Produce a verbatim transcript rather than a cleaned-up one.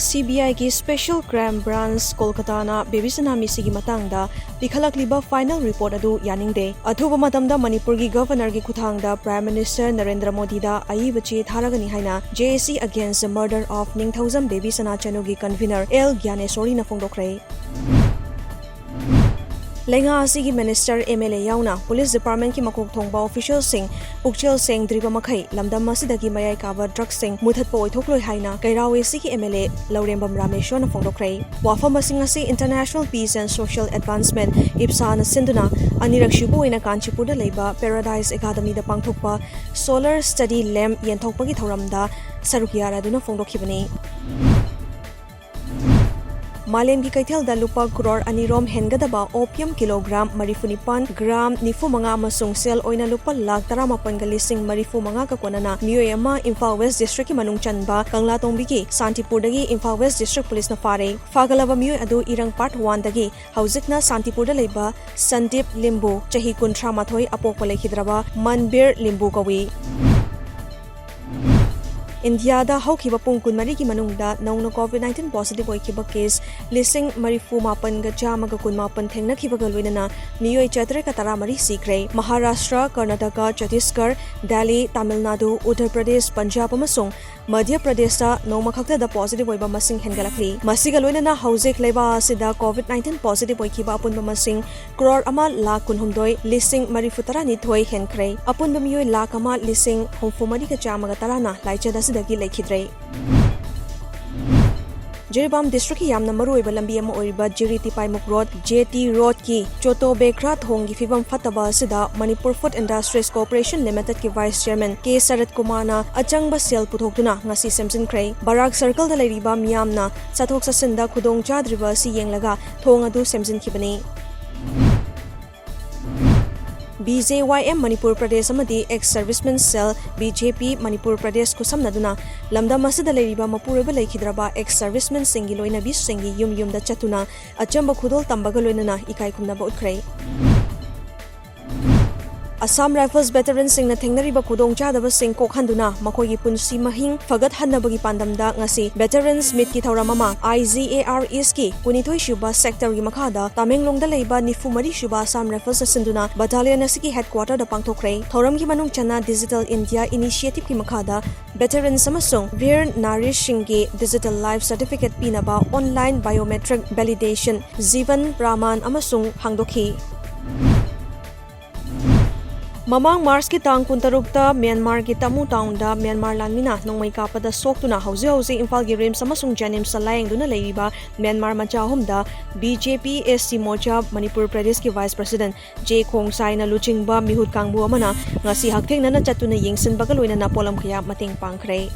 CBIꯒꯤ Special Crime Branch ꯀꯣꯜꯀꯇꯥꯅ baby ꯁꯅꯥ ꯃꯤꯁꯤꯒꯤ ꯃꯇꯥꯡꯗ ꯄꯤꯈꯠꯂꯛꯂꯤꯕ final report ꯑꯗꯨ ꯌꯥꯅꯤꯡꯗꯦ꯫ ꯑꯊꯨꯕ ꯃꯇꯝꯗ ꯃꯅꯤꯄꯨꯔꯒꯤ Governorꯒꯤ ꯈꯨꯠꯊꯥꯡꯗ Prime Minister ꯅꯔꯦꯟꯗ꯭ꯔ ꯃꯣꯗꯤꯗ ꯑꯏꯕ ꯆꯦ ꯊꯥꯔꯒꯅꯤ ꯍꯥꯏꯅ JAC Against the Murder of Ningthoujam baby ꯁꯅꯥ ꯆꯅꯨꯒꯤ convener L ꯒ꯭ꯌꯥꯅꯦꯁꯣꯔꯤꯅ ꯐꯣꯡꯗꯣꯛꯈ꯭ꯔꯦ꯫ ꯂꯩꯉꯥꯛ ꯑꯁꯤꯒꯤ minister, MLA ꯌꯥꯎꯅ police departmentꯀꯤ ꯃꯀꯣꯛ ꯊꯣꯡꯕ officialꯁꯤꯡ ꯄꯨꯛꯆꯦꯜ ꯁꯦꯡꯗ꯭ꯔꯤꯕ ꯃꯈꯩ ꯂꯝꯗꯝ ꯑꯁꯤꯗꯒꯤ ꯃꯌꯥꯏ ꯀꯥꯕ drugꯁꯤꯡ ꯃꯨꯊꯠꯄ ꯑꯣꯏꯊꯣꯛꯂꯣꯏ ꯍꯥꯏꯅ ꯀꯩꯔꯥꯎ ꯑꯦꯁꯤꯒꯤ MLA ꯂꯧꯔꯦꯝꯕꯝ ꯔꯥꯃꯦꯁꯣꯔꯅ ꯐꯣꯡꯗꯣꯛꯈ꯭ꯔꯦ꯫ ꯋꯥꯐꯝꯁꯤꯡ ꯑꯁꯤ International Peace and Social Advancement, IPSAꯅ ꯁꯤꯟꯗꯨꯅ ꯑꯅꯤꯔꯛ ꯁꯨꯕ ꯑꯣꯏꯅ ꯀꯥꯟꯆꯤꯄꯨꯔꯗ ꯂꯩꯕ Paradise Academyꯗ ꯄꯥꯡꯊꯣꯛꯄ Solar Study Lamp ꯌꯦꯟꯊꯣꯛꯄꯒꯤ ꯊꯧꯔꯝꯗ ꯁꯔꯨꯛ ꯌꯥꯔꯗꯨꯅ ꯐꯣꯡꯗꯣꯛꯈꯤꯕꯅꯤ꯫ ꯃꯥꯂꯦꯝꯒꯤ ꯀꯩꯊꯦꯜꯗ ꯂꯨꯄꯥ ꯀ꯭ꯔꯣꯔ ꯑꯅꯤ ꯔꯣꯝ ꯍꯦꯟꯒꯗꯕ opium kilogram ꯃꯔꯤꯐꯨ ꯅꯤꯄꯥꯟ, gram ꯅꯤꯐꯨ ꯃꯉꯥ ꯑꯃꯁꯨꯡ ꯁꯦꯜ ꯑꯣꯏꯅ ꯂꯨꯄꯥ ꯂꯥꯈ ꯇꯔꯥꯃꯥꯄꯟꯒ ꯂꯤꯁꯤꯡ ꯃꯔꯤꯐꯨ ꯃꯉꯥꯒ ꯀꯣꯟꯅꯅ ꯃꯤꯑꯣꯏ ꯑꯃ ꯏꯝꯐꯥꯜ West Districtꯀꯤ ꯃꯅꯨꯡ ꯆꯟꯕ ꯀꯪꯂꯥꯇꯣꯡꯕꯤꯒꯤ ꯁꯥꯟꯇꯤꯄꯨꯔꯗꯒꯤ ꯏꯝꯐꯥꯜ West District Policeꯅ ꯐꯥꯔꯦ꯫ ꯐꯥꯒꯠꯂꯕ ꯃꯤꯑꯣꯏ ꯑꯗꯨ ꯏꯔꯪ Part Oneꯗꯒꯤ ꯍꯧꯖꯤꯛꯅ ꯁꯥꯟꯇꯤꯄꯨꯔꯗ ꯂꯩꯕ ꯁꯟꯗꯤꯞ ꯂꯤꯝꯕꯨ, ꯆꯍꯤ ꯀꯨꯟꯊ꯭ꯔꯥ ꯃꯥꯊꯣꯏ, ꯑꯄꯣꯛꯄ ꯂꯩꯈꯤꯗ꯭ꯔꯕ ꯃꯟꯕꯤꯔ ꯂꯤꯝꯕꯨ ꯀꯧꯏ꯫ ꯏꯟꯗꯤꯌꯥꯗ ꯍꯧꯈꯤꯕ ꯄꯨꯡ ꯀꯨꯟꯃꯔꯤꯒꯤ ꯃꯅꯨꯡꯗ ꯅꯧꯅ COVID nineteen positive ꯑꯣꯏꯈꯤꯕ case ꯂꯤꯁꯤꯡ ꯃꯔꯤꯐꯨ ꯃꯥꯄꯟꯒ ꯆꯥꯝꯃꯒ ꯀꯨꯟꯃꯥꯄꯟ ꯊꯦꯡꯅꯈꯤꯕꯒ ꯂꯣꯏꯅꯅ ꯃꯤꯑꯣꯏ ꯆꯥꯇꯔꯦꯠꯀ ꯇꯔꯥꯃꯔꯤ ꯁꯤꯈ꯭ꯔꯦ꯫ ꯃꯍꯥꯔꯥꯁꯇ꯭ꯔ, ꯀꯔꯅꯥꯇꯀꯥ, ꯆꯇꯤꯁꯒꯔ, ꯗꯦꯜꯂꯤ, ꯇꯥꯃꯤꯜ ꯅꯥꯗꯨ, ꯎꯠꯇꯔ ꯄ꯭ꯔꯗꯦꯁ, ꯄꯟꯖꯥꯕ ꯑꯃꯁꯨꯡ ꯃꯙ꯭ꯌ ꯄ꯭ꯔꯗꯦꯁꯇ ꯅꯣꯡꯃ ꯈꯛꯇꯗ positive ꯑꯣꯏꯕ ꯃꯁꯤꯡ ꯍꯦꯟꯒꯠꯂꯛꯂꯤ꯫ ꯃꯁꯤꯒ ꯂꯣꯏꯅꯅ ꯍꯧꯖꯤꯛ ꯂꯩꯕꯥꯛ ꯑꯁꯤꯗ COVID nineteen positive ꯑꯣꯏꯈꯤꯕ ꯑꯄꯨꯟꯕ ꯃꯁꯤꯡ ꯀ꯭ꯔꯣꯔ ꯑꯃ ꯂꯥꯈ ꯀꯨꯟꯍꯨꯝꯗꯣꯏ ꯂꯤꯁꯤꯡ ꯃꯔꯤꯐꯨ ꯇꯔꯥꯅꯤꯊꯣꯏ ꯍꯦꯟꯈ꯭ꯔꯦ꯫ ꯑꯄꯨꯟꯕ ꯃꯤꯑꯣꯏ ꯂꯥꯈ ꯑꯃ ꯂꯤꯁꯤꯡ ꯍꯨꯝꯐꯨ ꯃꯔꯤꯒ ꯆꯥꯝꯃꯒ ꯇꯔꯥꯅ ꯂꯥꯏꯆꯠ ꯑꯁꯤꯗꯒꯤ ꯂꯩꯈꯤꯗ꯭ꯔꯦ꯫ ꯖꯤꯔꯤꯕꯥꯝ districtꯀꯤ ꯌꯥꯝꯅ ꯃꯔꯨꯑꯣꯏꯕ ꯂꯝꯕꯤ ꯑꯃ ꯑꯣꯏꯔꯤꯕ ꯖꯤꯔꯤ ꯇꯤꯄꯥꯏꯃꯨꯛ road, JT roadꯀꯤ ꯆꯣꯇꯣ ꯕꯦꯈ꯭ꯔꯥ ꯊꯣꯡꯒꯤ ꯐꯤꯕꯝ ꯐꯠꯇꯕ ꯑꯁꯤꯗ Manipur Food Industries Corporation Limitedꯀꯤ Vice Chairman K ꯁꯔꯠ ꯀꯨꯃꯥꯔꯅ ꯑꯆꯪꯕ ꯁꯦꯜ ꯄꯨꯊꯣꯛꯇꯨꯅ ꯉꯁꯤ ꯁꯦꯝꯖꯤꯟꯈ꯭ꯔꯦ꯫ ꯕꯔꯥꯛ circleꯗ ꯂꯩꯔꯤꯕ ꯃꯤꯌꯥꯝꯅ ꯆꯠꯊꯣꯛ ꯆꯠꯁꯤꯟꯗ ꯈꯨꯗꯣꯡ ꯆꯥꯗ꯭ꯔꯤꯕ ꯑꯁꯤ ꯌꯦꯡꯂꯒ ꯊꯣꯡ ꯑꯗꯨ ꯁꯦꯝꯖꯤꯟꯈꯤꯕꯅꯤ꯫ BJYM ꯃꯅꯤꯄꯨꯔ ꯄ꯭ꯔꯗꯦꯁ ꯑꯃꯗꯤ Ex Servicemen Cell, BJP Manipur Pradesh ꯈꯨꯠꯁꯝꯅꯗꯨꯅ ꯂꯝꯗꯝ ꯑꯁꯤꯗ ꯂꯩꯔꯤꯕ ꯃꯄꯨꯔꯣꯏꯕ ꯂꯩꯈꯤꯗ꯭ꯔꯕ ex servicemenꯁꯤꯡꯒꯤ ꯂꯣꯏꯅꯕꯤꯁꯤꯡꯒꯤ ꯌꯨꯝ ꯌꯨꯝꯗ ꯆꯠꯇꯨꯅ ꯑꯆꯝꯕ ꯈꯨꯗꯣꯜ ꯇꯝꯕꯒ ꯂꯣꯏꯅꯅ ꯏꯀꯥꯏ ꯈꯨꯝꯅꯕ ꯎꯠꯈ꯭ꯔꯦ꯫ Assam Rifles veteranꯁꯤꯡꯅ ꯊꯦꯡꯅꯔꯤꯕ ꯈꯨꯗꯣꯡꯆꯥꯗꯕꯁꯤꯡ ꯀꯣꯛꯍꯟꯗꯨꯅ ꯃꯈꯣꯏꯒꯤ ꯄꯨꯟꯁꯤ ꯃꯍꯤꯡ ꯐꯒꯠꯍꯟꯅꯕꯒꯤ ꯄꯥꯟꯗꯝꯗ ꯉꯁꯤ Veterans Meetꯀꯤ ꯊꯧꯔꯝ ꯑꯃ I G A R Eastꯀꯤ ꯀꯨꯟꯅꯤꯊꯣꯏ ꯁꯨꯕ sectorꯒꯤ ꯃꯈꯥꯗ ꯇꯃꯦꯡꯂꯣꯡꯗ ꯂꯩꯕ ꯅꯤꯐꯨ ꯃꯔꯤ ꯁꯨꯕ Assam Riflesꯅ ꯁꯤꯟꯗꯨꯅ battalion ꯑꯁꯤꯒꯤ headquarterꯗ ꯄꯥꯡꯊꯣꯛꯈ꯭ꯔꯦ꯫ ꯊꯧꯔꯝꯒꯤ ꯃꯅꯨꯡ ꯆꯟꯅ Digital India Initiativeꯀꯤ ꯃꯈꯥꯗ veterans ꯑꯃꯁꯨꯡ ꯚꯤꯔ ꯅꯥꯔꯤꯁꯤꯡꯒꯤ digital life certificate ꯄꯤꯅꯕ online biometric validation, Jeevan Praman ꯑꯃꯁꯨꯡ ꯍꯥꯡꯗꯣꯛꯈꯤ꯫ ꯃꯃꯥꯡ Marchꯀꯤ ꯇꯥꯡ ꯀꯨꯟꯇꯔꯨꯛꯇ Myanmarꯒꯤ ꯇꯃꯨ townꯗ Myanmar ꯂꯥꯟꯃꯤꯅ ꯅꯣꯡꯃꯩ ꯀꯥꯞꯄꯗ ꯁꯣꯛꯇꯨꯅ ꯍꯧꯖꯤꯛ ꯍꯧꯖꯤꯛ ꯏꯝꯐꯥꯜꯒꯤ RIMSꯇ ꯑꯃꯁꯨꯡ JNIMSꯇ ꯂꯥꯌꯦꯡꯗꯨꯅ ꯂꯩꯔꯤꯕ Myanmar ꯃꯆꯥ ꯑꯍꯨꯝꯗ B J P S C Morcha Manipur Pradeshꯀꯤ Vice President J Khongsai ꯂꯨꯆꯤꯡꯕ ꯃꯤꯍꯨꯠ ꯀꯥꯡꯕꯨ ꯑꯃꯅ ꯉꯁꯤ ꯍꯛꯊꯦꯡꯅꯅ ꯆꯠꯇꯨꯅ ꯌꯦꯡꯁꯤꯟꯕꯒ ꯂꯣꯏꯅꯅ ꯄꯣꯠꯂꯝ ꯀꯌꯥ ꯃꯇꯦꯡ ꯄꯥꯡꯈ꯭ꯔꯦ꯫